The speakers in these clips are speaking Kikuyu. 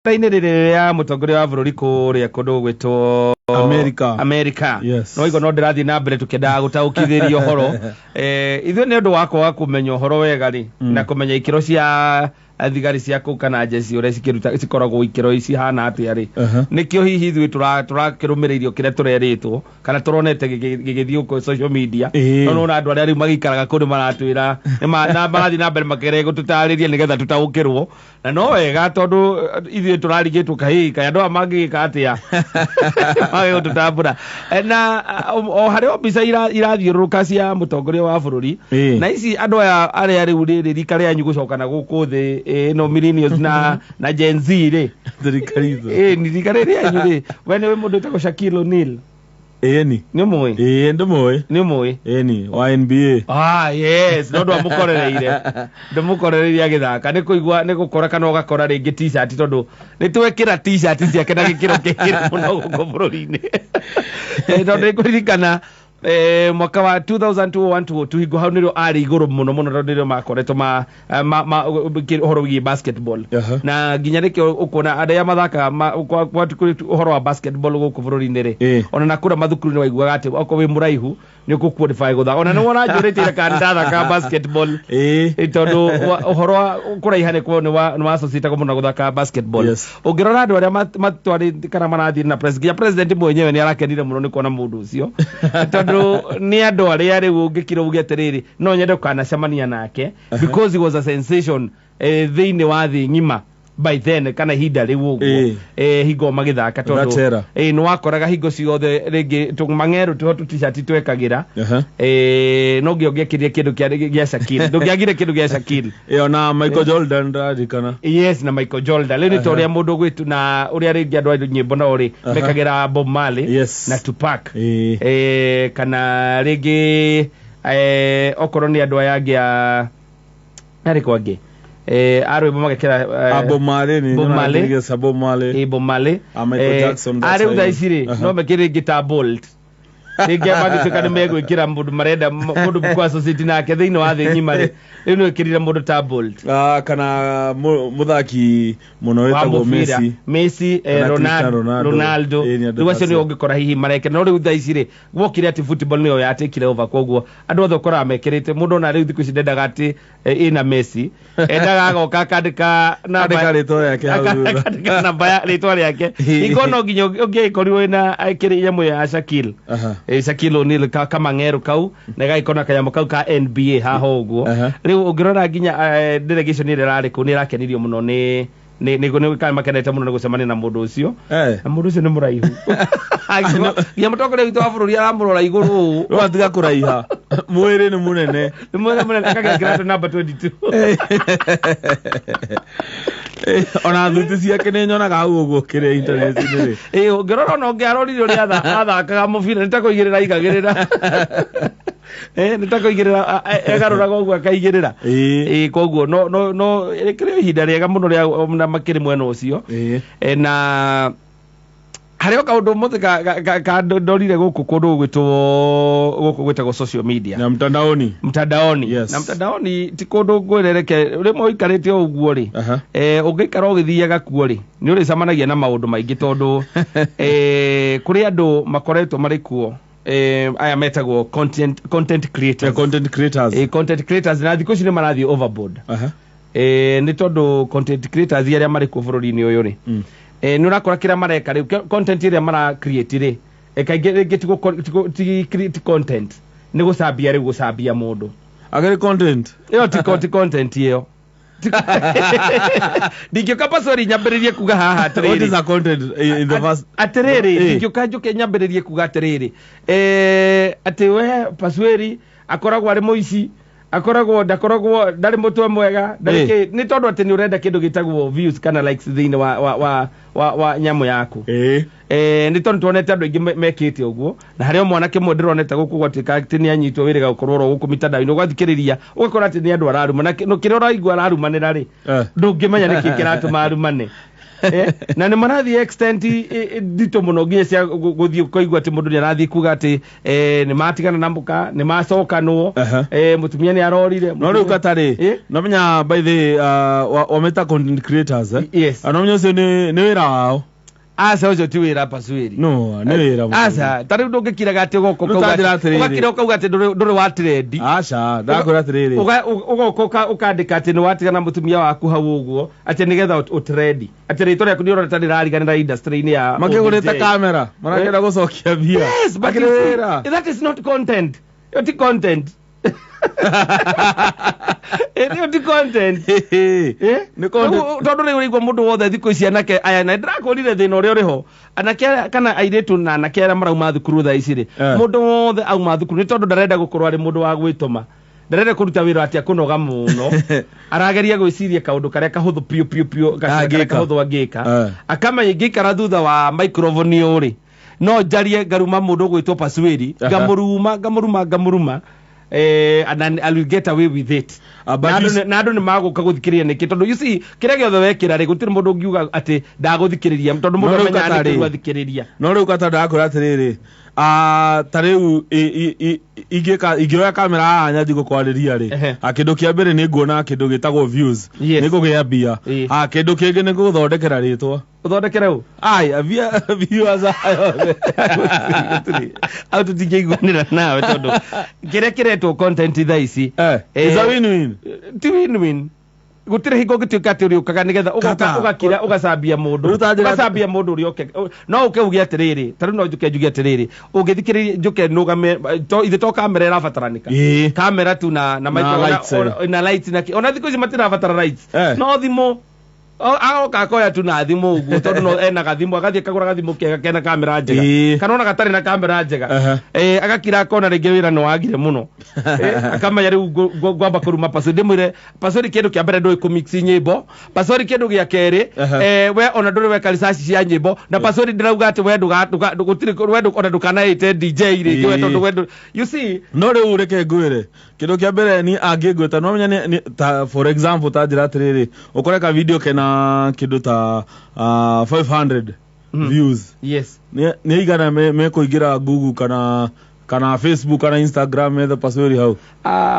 Inĩ rĩrĩ rĩa mũtongoria wa bũrũri kũrĩa kũndũ gwĩtwo America. America. Yes. No igua no ndĩrathiĩ na mbere tũkĩendaga gũtaũkithĩria ũhoro. Ithuĩ nĩ ũndũ wa kwaga kũmenya ũhoro wega rĩ, na kũmenya ikĩro cia thigari cia kũu kana njeci ũrĩa cikĩruta cikoragwo ikĩro cihana atĩa rĩ, nĩkĩo hihi ithuĩ tũrakĩrũmĩrĩirio kĩrĩa tũrerĩtwo kana tũronete gĩgĩthiĩ gũkũ social media. No nĩwona andũ arĩa rĩu magĩikaraga kũu nĩ maratwĩra na marathiĩ na mbere makĩgeria gũtũtarĩria nĩgetha tũtaũkĩrwo, na no wega tondũ ithuĩ tũrarigĩtwo kahĩ kaĩ andũ aya mangĩgĩka atĩa mage gũtũtambũra. Na o harĩ o mbica irathiũrũrũka cia mũtongoria wa bũrũri, na ici andũ aya arĩa rĩu rĩrĩ rika rĩanyu gũcoka na gũkũ thĩ, ĩno millennials na Gen Z rĩ. Rika ritũ. Ni rika rĩrĩ rĩanyu rĩ, we nĩ mũndũ wĩtagwo Shaquille O'Neal? Ĩni. Nĩ ũmũĩ? Ĩĩ, ndĩmũĩ. Nĩ ũmũĩ? Ĩni, wa NBA. Ah, yes, no ndwamũkorereire. Ndũmũkorereire agĩthaka. Nĩ kũigua, nĩ gũkora kana ũgakora rĩngĩ t-shirt, tondũ nĩ twekĩra t-shirt ciake na gĩkĩro kĩingĩ mũno gũkũ bũrũri-inĩ. Tondũ nĩ ngũririkana, mwaka wa 2001, 2002, hingo hau nĩrĩo arĩ igũrũ mũno mũno, tondũ nĩrĩo makoretwo ũhoro wĩgiĩ basketball. Na nginya nĩkĩo ũkuona arĩa mathakaga kwa ũhoro wa basketball gũkũ bũrũri-inĩ rĩ, ona na kũrĩa mathukuru-inĩ waiguaga atĩ okorwo wĩ mũraihu nĩ ũkũ qualify gũthaka. Ona nĩ wona njũrĩte ira kana ndathaga basketball. Tondũ ũhoro wa kũraiha nĩ kwa, nĩ wa associate mũno gũthaka basketball. Ũngĩrora andũ arĩa matwarĩte kana marathiĩ na nginya president mwenyewe nĩ arakenire mũno nĩ kuona mũndũ ũcio. Tondũ nĩ andũ arĩa rĩu ũngĩkira uge atĩrĩrĩ, no nyende gũkanacemania nake because he was a sensation, thĩinĩ wa thĩ ng'ima by then, kana ihinda rĩu ũguo. Hingo magĩthaka tondũ That era. Nĩ wakoraga hingo ciothe rĩngĩ tũmang'erũ tũho tũ t-shirt twekagĩra. No nginya ũngĩekĩrire kĩndũ gĩa Shaquille, ndũngĩagire kĩndũ gĩa Shaquille. Ona Michael Jordan ndarikana. Yes, na Michael Jordan rĩu nĩ ta ũrĩa mũndũ gwĩtu na ũrĩa rĩngĩ andũ a nyĩmbo nao rĩ mekagĩra Bob Marley na Tupac. Kana rĩngĩ, okorwo nĩ andũ aya angĩ a arĩkũ angĩ, a rwĩmbo magekĩra, Bob Marley ni. Bob Marley. Yes, Bob Marley. Bob Marley. Michael Jackson, that's Rĩu thaa why. ici rĩ, no mekĩre rĩngĩ ta Bolt, rĩngĩ mangĩtuĩka nĩ megwĩkĩra mũndũ marenda mũndũ kũ associate nake thĩinĩ wa thĩ ng'ima rĩ, rĩu nĩ wĩkĩrire mũndũ ta Bolt. Kana mũthaki mũno wa wĩtagwo mũbira. Messi. Messi, Kana Ronaldo, Cristiano Ronaldo. Ronaldo. Nĩ andũ Rĩu acio acio. nĩo ũngĩkora hihi marekĩra, no rĩu thaa ici rĩ, gwokire atĩ football nĩyo yatekire over, koguo andũ othe ũkoraga mekĩrĩte mũndũ ona rĩu thikũ ici ndendaga atĩ, ĩna Messi, endaga agoka akandĩka namba Andĩka rĩtwa rĩake hau thutha. Akandĩka namba ya rĩtwa rĩake. Hingo no nginya ũngĩgĩkorirwo ĩna kĩrĩ nyamũ ya Shaquille. Shaquille O'Neal kamang'ero kau na gagĩkorwo na kanyamũ kau ka NBA haha ũguo. Rĩu ũngĩrora nginya, delegation ĩrĩa ĩrarĩ kũu nĩ ĩrakenirio mũno nĩ kana makenete mũno nĩ gũcemania na mũndũ ũcio. Na mũndũ ũcio nĩ mũraihu, nginya mũtongoria witũ wa bũrũri aramũrora igũrũ ũũ. Rĩu atiga kũraiha, mwĩrĩ nĩ mũnene. Nĩ mwĩrĩ mũnene, akagĩa kĩratũ namba 22. Ona thuti ciake nĩ nyonaga hau ũguo kĩrĩa internet-inĩ rĩ. Ĩ, ũngĩrora ona ũngĩ arorire ũrĩa athakaga mũbira, nĩ ta kũigĩrĩra aigagĩrĩra. Nĩ ta kũigĩrĩra egarũraga ũguo akaigĩrĩra. Koguo no rĩkĩrĩ ihinda rĩega mũno rĩa na makĩrĩ mwena ũcio. Na harĩ o kaũndũ ũmũthĩ ka ndorire gũkũ kũndũ gwĩtwo gũkũ gwĩtagwo social media. Na mtandaoni. Mtandaoni. Na mtandaoni ti kũndũ ngwĩrereke rĩmwe ũikarĩte o ũguo rĩ, ũngĩikara ũgĩthiaga kuo rĩ, nĩ ũrĩcemanagia na maũndũ maingĩ tondũ, kũrĩ andũ makoretwo marĩ kuo, aya metagwo content creators. The content creators. Content creators, na thikũ ici nĩ marathiĩ overboard. Nĩ tondũ content creators arĩa marĩ kuo bũrũri-inĩ ũyũ rĩ, nĩ ũrakora kĩrĩa mareka rĩu, content ĩrĩa mara create rĩ, kaingĩ rĩngĩ ti content, nĩ gũcambia rĩu, gũcambia mũndũ. Agĩrĩ content. Ĩyo ti content ĩyo. Ndingĩũka pasori nyambĩrĩrie kuga haha What atĩrĩrĩ. is a content in the first? Atĩrĩrĩ, ndingĩũka njũke nyambĩrĩrie kuga atĩrĩrĩ, atĩ we Pasueri akoragwo arĩ mũici, akoragwo ndakoragwo ndarĩ mũtwe mwega, ndarĩ kĩ, nĩ tondũ atĩ nĩ ũrenda kĩndũ gĩtagwo views kana likes thĩinĩ wa nyamũ yaku. Nĩ tondũ tuonete andũ aingĩ mekĩte ũguo, na harĩ o mwanake ũmwe ndĩronete gũkũ gwatuĩka atĩ nĩ anyitwo wĩrĩga gũkorwo oro gũkũ mitandao-inĩ, ũgathikĩrĩria ũgakora atĩ nĩ andũ araruma, na kĩrĩa ũraigua ararumanĩra rĩ, ndũngĩmenya nĩkĩ kĩratũma arumane. Na nĩ marathiĩ extent nditũ mũno nginya cia gũthiĩ ũkaigua atĩ mũndũ nĩ arathiĩ kuga atĩ nĩ matigana na mũka, nĩ macokanwo, mũtumia nĩ arorire. No rĩu katarĩ no menya by the wameta content creators, eh? Yes. No menya ũcio nĩ wĩra wao. Aca, ũcio ti wĩra, Pasuĩri. No nĩ wĩra mũno. Aca, ta rĩu ndũngĩkiraga atĩ ũgoka Rĩu ta njĩra atĩrĩrĩ. ũgakira ũkauga atĩ ndũrĩ wa trend. Aca, ndakwĩra atĩrĩrĩ. Ũgoka ũkandĩka atĩ nĩ watigana mũtumia waku hau ũguo atĩ nĩgetha ũtrendi, atĩ rĩtwa rĩaku nĩ ũrona ta rĩrariganĩra industry-inĩ ya Makĩgũrĩte ODJ. kamera marakĩenda gũcokia mbia. Yes, but Akĩrĩ you see, wĩra. that is not content. Ĩyo ti content. Ĩyo ti content. Eh? Nĩ content. Tondũ rĩu ũraigua mũndũ wothe thikũ ici, anake aya, na ndĩrakwĩrire thĩna ũrĩa ũrĩ ho, anake aya kana airĩtu na anake arĩa marauma thukuru thaa ici rĩ, mũndũ wothe auma thukuru nĩ tondũ ndarenda gũkorwo arĩ mũndũ wa gwĩtũma, ndarenda kũruta wĩra atĩ akũnoga mũno, arageria gwĩciria kaũndũ karĩa kahũthũ piũ piũ piũ, gacĩra karĩa Angĩka. kahũthũ angĩka, akamenya ingĩikara thutha wa microphone ũyũ rĩ, no njarie ngaruma mũndũ ũgwĩtwo Pasuĩri, ngamũruma, ngamũruma, ngamũruma, and then I will get away with it. But Na you na andũ nĩ magũka gũthikĩrĩria nĩkĩ? Tondũ you see, kĩrĩa gĩothe wekĩra rĩ, gũtirĩ mũndũ ũngiuga atĩ ndagũthikĩrĩria, tondũ mũndũ No rĩu amenyaga nĩ Katarĩ. kũigua thikĩrĩria. No rĩu kata ndakwĩra atĩrĩrĩ, ta rĩu ingĩoya kamera haha nyanji gũkwarĩria rĩ, kĩndũ kĩa mbere nĩ nguona kĩndũ gĩtagwo views, nĩ ngũgĩa mbia. Kĩndũ kĩngĩ nĩ gũthondekera rĩtwa. Ũthondekere ũ? Ai mbia, viewers aya othe. Au tũtingĩiguanĩra nawe, tondũ kĩrĩa kĩretwo content thaa ici It's a win-win. Ti win-win. Gũtirĩ hingo ũngĩtuĩka atĩ ũrĩũkaga nĩgetha ũgoka Kata. ũgakira ũgacambia mũndũ, Rĩu ta njĩra- ũgacambia mũndũ ũrĩa ũke. No ũke uge atĩrĩrĩ, ta rĩu no njũke njuge atĩrĩrĩ, ũngĩthikĩrĩria njũke nũgame to ithe to kamera ĩrabataranĩka, kamera tu na lights, eh. na lights na ona thikũ ici matirabatara lights, no thimũ. Agoka akoya tu na thimũ ũguo, tondũ no ena gathimũ, agathiĩ akagũra gathimũ kega kena kamera njega, kana ona gatarĩ na kamera njega, agakira akona rĩngĩ wĩra nĩ wagire mũno, akamenya rĩu ngwamba kũruma Pasori, ndĩmwĩre Pasori kĩndũ kĩa mbere ndũĩ kũmix nyĩmbo, Pasori kĩndũ gĩa kerĩ, we ona ndũrĩ weka research cia nyĩmbo, na Pasori ndĩrauga atĩ we gũtirĩ we ona ndũkanaĩte DJ rĩngĩ we, tondũ we you see. No rĩu reke ngwĩre kĩndũ kĩa mbere ni angĩngwĩta no menya ta for example, ta njĩra atĩrĩrĩ, ũkore ka video kena kĩndũ ta 500 views, nĩ igana mekũingĩra Google kana Facebook kana Instagram methe Pasori hau,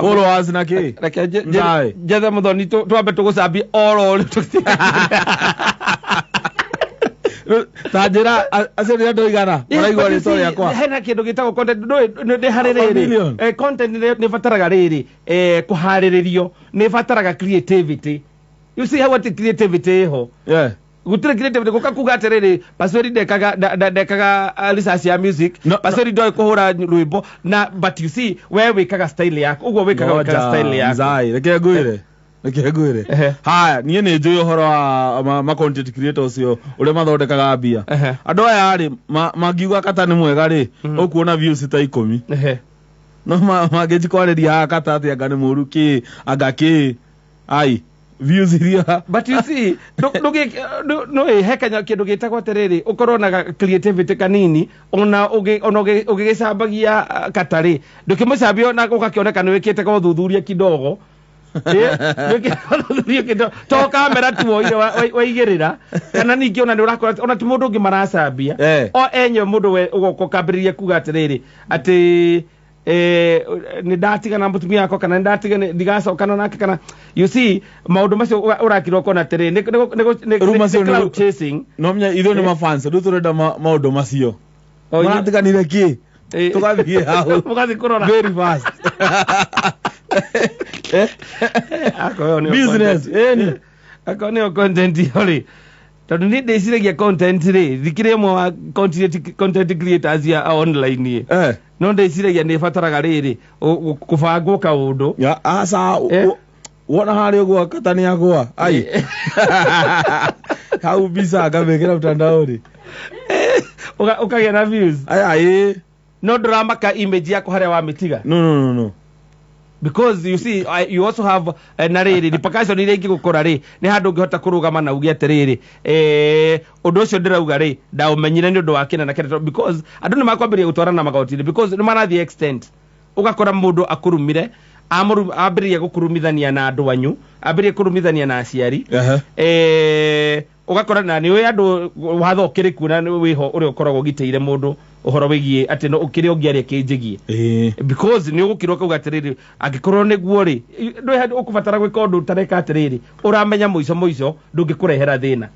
followers na kĩ. Reke Ndaĩ. njethe mũthoni twambe tũgũcambie oro rĩu. Rĩu, ta njĩra acio nĩ andũ igana maraigua rĩtwa rĩakwa. Hena kĩndũ gĩtagwo content, ndũĩ nĩ harĩ One rĩrĩ million. Content nĩ ĩbataraga rĩrĩ, kũharĩrĩrio, nĩ ĩbataraga creativity. You see how atĩ creativity ĩho? Gũtirĩ creativity gũka kuga atĩrĩrĩ, Pasori ndekaga ndekaga research ya music. No, Pasori ndoĩ kũhũra rwĩmbo na, but you see, we wĩkaga style yaku ũguo, wĩkaga style yaku. Mzai, reke ngwĩre, reke ngwĩre. Haya, niĩ nĩ njũĩ ũhoro wa ma content creator ũcio ũrĩa mathondekaga mbia. Andũ aya rĩ, mangiuga kata nĩ mwega rĩ, ũkuona views ta 10. No mangĩnji kwarĩria haha kata atĩ anga nĩ mũru kĩ, anga kĩ, ai views iria. But you see, no he kanya kĩndũ gĩtagwo atĩrĩrĩ, ũkorwo na creativity kanini, ona ũgĩgĩcambagia katarĩ ndũkĩmũcambia na ũgakĩoneka nĩ wĩkĩte gothuthuria kidogo. Wĩkĩte gothuthuria kidogo, to kamera tu woire waigĩrĩra, kana ningĩ ona nĩ ũrakora ona ti mũndũ ũngĩ maracambia, o enyewe mũndũ we ũgoka ũkambĩrĩria kuga atĩrĩrĩ atĩ nĩ ndatigana na mũtumia wakwa, kana nĩ ndatigana ndigacokana nake, kana you see, maũndũ macio ũrakira ũkona atĩrĩrĩ Rĩu macio nĩ clout chasing. No menya ithuĩ nĩ mafans, rĩu tũrenda maũndũ macio O, maratiganire kĩ, tũgathiĩ hau mũgathiĩ kũrora very fast. Akorwo nĩyo Business, content. ĩni. Akorwo nĩyo content ĩyo rĩ, tondũ niĩ ndĩciragia content rĩ, thikĩrĩ ĩmwe wa content creators ya online ĩ, no ndĩciragia nĩ ĩbataraga rĩrĩ kũbangwo kaũndũ. Ya aca, wona harĩa ũguo kata nĩ agũa, ai hau mbica ngamĩkĩra mtandaoni. Ũkagĩa na views. Aya ĩ. No ndũramaka image yaku harĩa wamĩtiga? No, no, no, no. Because you see, you also have na rĩrĩ repercussion iria ingĩgũkora rĩ, nĩ handũ ũngĩhota kũrũgama na uge atĩrĩrĩ, ũndũ ũcio ndĩrauga rĩ, ndaũmenyire nĩ ũndũ wa kĩna na kĩna, because andũ nĩ makwambĩrĩria gũtwarana magoti-inĩ, because nĩ marathiĩ extent ũgakora mũndũ akũrumire, ambĩrĩria gũkũrumithania na andũ anyu, ambĩrĩria kũrumithania na aciari. Ũgakora na nĩ ũĩ andũ watho ũkĩrĩ kuo na wĩho ũrĩa ũkoragwo ũgitĩire mũndũ ũhoro wĩgiĩ atĩ no kĩrĩa ũngĩaria kĩnjĩgie. Because nĩ ũgũkĩrwo kauga atĩrĩrĩ, angĩkorwo nĩguo rĩ, ndwĩ handũ ũkũbatara gwĩka ũndũ ũtareka atĩrĩrĩ, ũramenya mũico mũico ndũngĩkũrehera thĩna,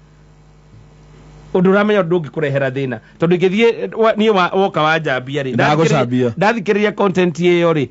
ũndũ ũramenya ndũngĩkũrehera thĩna, tondũ ingĩthiĩ niĩ woka wanjambia rĩ, Ndagũcambia. Ndathikĩrĩria content ĩyo rĩ,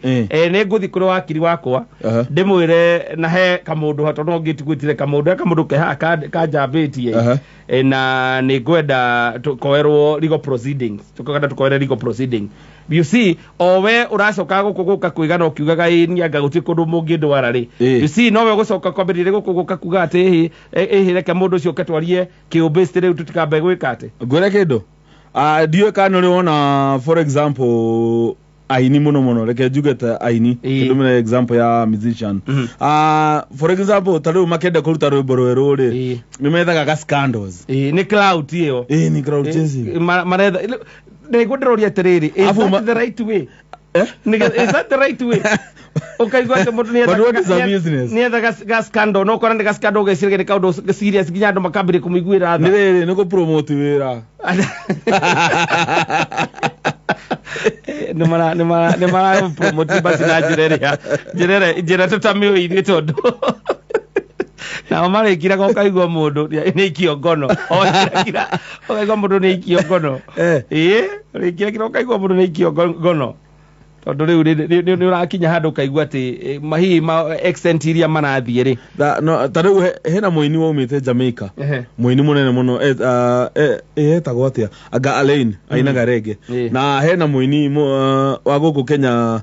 nĩ ngũthiĩ kũrĩ wakiri wakwa, ndĩmwĩre na he kamũndũ ha, tondũ no ngĩtigwĩtire kamũndũ, he kamũndũ ke haha kanjambĩtie, na nĩ ngwenda tũkoerwo legal proceedings, tukenda tukoere legal proceeding. You see, o we ũracoka gũkũ gũka kwĩgana ũkiugaga ĩ niĩ anga gũtirĩ kũndũ mũngĩndwara rĩ, you see, nowe ũgũcoka kwambĩrĩria gũkũ gũka kuga atĩ ĩhĩ ĩhĩ, reke mũndũ ũcio ũke twarie kĩũmbĩcĩ rĩu, tũtikambe gwĩka atĩ. Ngwĩre kĩndũ. Ah, ndiũĩ kana nĩ ũrĩ wona, for example, aini mũno mũno, reke njuge ta aini, ndũmĩre example ya musician. Ah, for example, ta rĩu makĩenda kũruta rwĩmbo rwerũ rĩ, nĩ methaga ga scandals. Ĩ, nĩ clout ĩyo. Ĩ, nĩ crowd chasing. Maretha nĩguo ndĩroria atĩrĩrĩ, is Afu that the right way? Eh? Is that the right way? Ũkaigua atĩ mũndũ But what is a business? nĩetha ga scandal, no ũkora nĩ ga scandal, ũgeciria nĩ kaũndũ serious nginya andũ makambĩrĩria kũmũiguĩra Nĩ tha. rĩrĩ, nĩ kũ promote wĩra. Nĩ mara promote basi na njĩra ĩrĩa njĩra tũtamĩũĩ ithuĩ, tondũ nao marĩkiraga ũkaigua mũndũ nĩ aikio ngono. Okirakira ũkaigua mũndũ nĩ aikio ngono. Ĩĩ, rĩkirakira ũkaigua mũndũ nĩ aikio ngono, tondũ rĩu nĩ ũrakinya handũ ũkaigua atĩ hihi ma extent iria marathiĩ rĩ. No, ta rĩu hena mũini waumĩte Jamaica, mũini mũnene mũno, etagwo atĩa, anga Alain, ainaga rege. Na hena mũini wa gũkũ Kenya,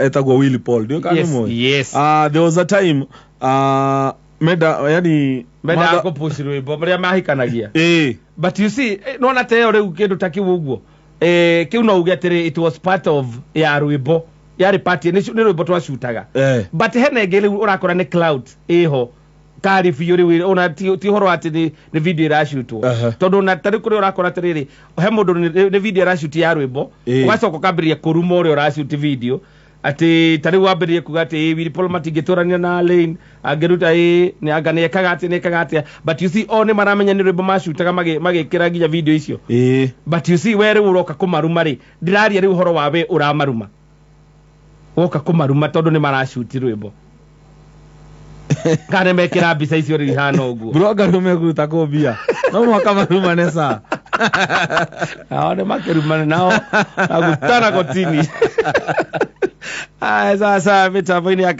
etagwo Willy Paul, ndiũĩ kana nĩ mũĩ. Yes. Ah, there was a time, menda yani Mendaga kũpush rwĩmbo marĩa mahikanagia. But you see, nona ta ĩyo rĩu kĩndũ ta kĩu ũguo, kĩu no uge atĩrĩ, it was part of ya rwĩmbo, yarĩ part, nĩ rwĩmbo twacutaga. But hena ĩngĩ rĩu ũrakora nĩ clout ĩho kari biũ rĩu, ona ti ũhoro atĩ nĩ video ĩracutwo. Tondũ ona ta rĩu kũrĩa ũrakora atĩrĩrĩ, he mũndũ nĩ video ĩracuti ya rwĩmbo, ũgacoka ũkambĩrĩria kũruma ũrĩa ũracuti video, atĩ ta rĩu wambĩrĩrie kuga atĩ Willy Paul matingĩtũrania na Lane angĩruta ĩ nĩ anga nĩekaga atĩ nĩekaga atĩa. But you see, o nĩ maramenya nĩ rwĩmbo macutaga magĩkĩra nginya video icio. But you see, we rĩu ũroka kũmaruma rĩ, ndĩraria rĩu ũhoro wa we ũramaruma, woka kũmaruma tondũ nĩ maracuti rwĩmbo kana nĩ mekĩra mbica icio rĩu ihana ũguo. Bro, rĩu mekũruta kũ mbia? No mũhaka marumane sa. Nao nĩ makĩrumane nao nagutana kotini. Aya, sasa mĩtambo-inĩ ya